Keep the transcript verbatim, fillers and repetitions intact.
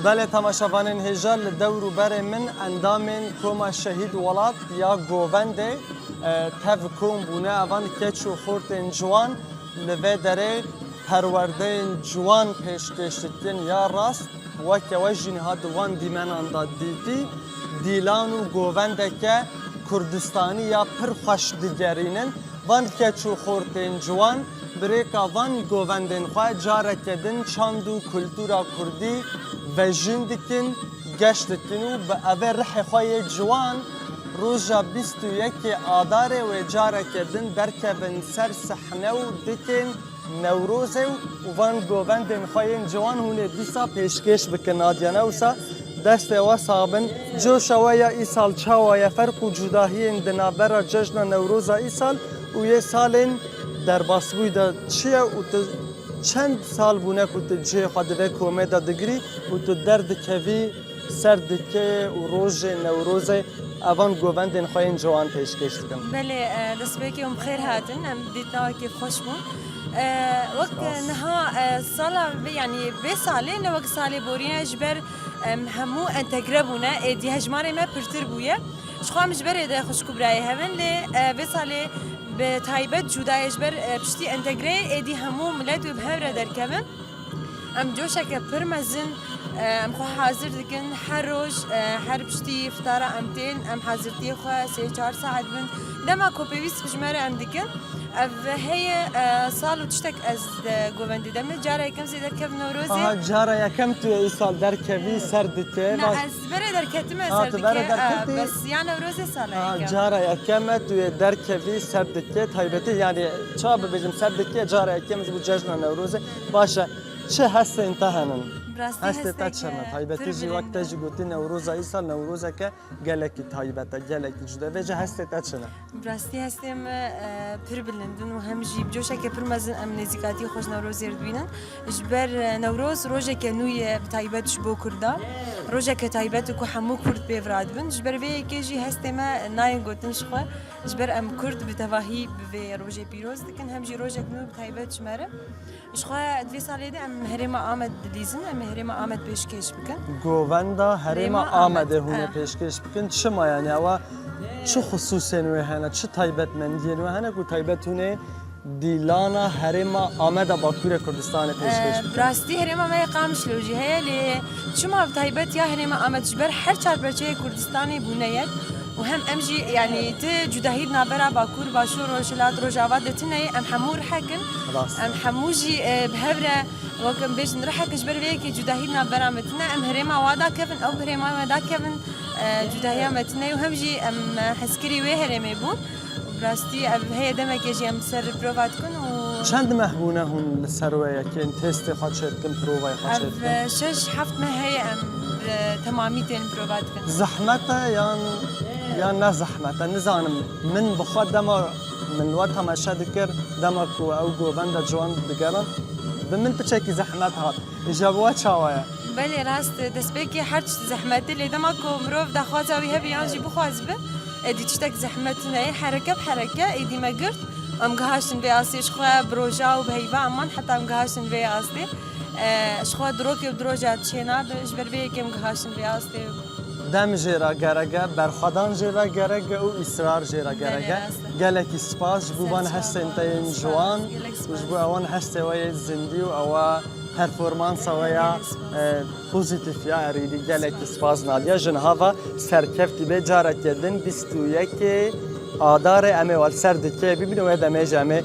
Belê, temaşevanên hêja, li dewr û berê min endamên Koma Şehîd Welat ya Govendê, e, tev kom bûne. Evan keç û xortên ciwan li vê derê perwerdeyên ciwan pêşkêş dikin. Ya rast, weke we jî niha di wan dîmenan de dîtî, dîlan û govendeke Kurdistanî ya pir xweş digerînin. Van keç û xortên ciwan bi rêka van govendên xwe careke din çand û kultura kurdî vejîn dikin, geş dikin û bi evê rihê xwe yê ciwan roja bîst û yekê Adarê wê careke din derkevin ser sehne û dikên Newrozê û van govendên xwe yên ciwan hûn ê dîsa pêşkêş bikin. Nadiya, ne wisa? Destê we sax bin. Coşa we ya îsal çawa ye? Ferq û cudahiyên di navbera cejna Newroza îsal û yê salên derbasbûyî de çi ye û tu çend sal bûne ku tu cihê xwe di vê komê de digirî û tu derdikevî ser dikê û rojê Newrozê evan govendên xwe yên ciwan pêşkêş dikin? Belê, e, destpêkê hûn bi xêr hatin. Em dîtina we kêfxweş bûn. E, wek Spas. niha, e, sala vê, yanî vê salê ne wek salê borî ne, ji ber em hemû entegre bûne, êdî hejmarê me pirtir bûye. Ji xwe em ji berê de xwişk û birayê hev in, lê, e, vê salê bi taybet cuda ye, ji ber, e, piştî entegreyê êdî hemû milet wê bi hev re derkevin. Em coşeke pir mezin, e, em xwe hazir dikin. Her roj, e, her piştî îftara em tên, em hazirtiyê xwe sê çar saet bin. Dema ku pêwîst ji me re em dikin. Ev heye, e, sal û tiştek ez di govendê de me. Cara yekem zê derkevim Newrozê. Aha, cara yekem tu yê îsal derkevî ser dikê. Na, Baş- ez berê derketime Ha, ser tu dikê. berê derketî. E, bes ya Newrozê sala Aha, yekem. Cara yekem e tu yê derkevî ser dikê. Taybetî, yanî, ça bibêjim, ser dikê cara yekem ji bo cejna Newrozê. Baş e. Çi hestên te henin? Bi rastî Hestê te hesteke çi ne? Taybetî pir jî wek te bilind e. jî gotî Newroza îsal Newrozeke gelekî taybet e, gelekî cuda. Vêca hestê te çi ne? Bi rastî hestê me, e, pir bilind in û hem jî bi coşeke pir mezin em nêzîkatiyê xwe ji Newrozê re dibînin. Ji ber, e, Newroz rojeke nû ye bi taybet ji bo Kurda. Rojeke taybet e ku hemû Kurd pê ve radibin. Ji ber vê yekê jî hestê me nayên gotin ji xwe. Ji ber em Kurd bi tevahî bi vê rojê pîroz dikin, hem jî rojek nû bi taybet ji me re. Ji xwe di vê salê de em herêma Amed dilîzin, em ê herêma Amed pêşkêş bikin. Govenda herêma Herêma Amedê Amed, hûn ê e. pêşkêş bikin. Çima, yanî ewa çi xisûsên wê hene, çi taybetmendiyên wê hene ku taybet hûn ê dîlana herêma Ameda Bakurê Kurdistanê pêşkêş E, bikin? Bi rastî herêma me yê Qamişlo jî heye, lê çima bi taybet ya herêma Amed ji ber her çar perçeyê Kurdistanê bûne yek û hem em jî, yanî, ti cudahî di navbera Bakur, Başûr, Rojhilat, Rojava de tune ye, em hemû rihek in. Rast. Em hemû jî, e, bi hev re, wek em bêjin, rihek in, ji ber vê yekê cudahî di navbera me tune. Em herêma wa dakevin, ew bi herêma me dakevin, e, cudahiya me tune ye û hem jî em, e, hezkirî wê herêmê bûn. Û bi rastî ev heye demekê jî em ser prova dikin û Çend meh bûne hûn li ser wê yekê yên testê xwe çêdikin, provayê xwe Ev, çêdikin? e, şeş heft meh heye em bi temamî tên prova dikin. Zehmet e yan, yan ne zehmet e? Nizanim, min bi xwe dema min we temaşe dikir, dema ku ew govenda ciwan digerin, bi min piçekî zehmet hat. Îja bi we çawa ye? Belê, rast e, destpêkê her tişt zehmet e, lê dema ku mirov daxwaza wî hebe yan jî bixwazibe, êdî tiştek zehmet neyê, hereke bi hereke êdî me girt. Em gihaştin vê astê, ji xwe bi roja û bi heyva em man heta em gihaştin vê astê. E, ji xwe di rokê û di roja çênabe, ji ber vê yekê em gihaştin vê astê. Dem jê re gerek e, berxwedan jê re gerek e û îsrar jê re gerek e. Belê, rast e. Gelekî spas ji bo van hestên te yên ciwan û ji bo ewan hestê we yê zindî û ewa performansa we ya, e, pozîtîf ya erêdî. Gelekî spas Nadiya. Ji niha ve serkeftî be, careke din bîst û yekê Adarê em ê we li ser dikê bibînin, wê demê jî em ê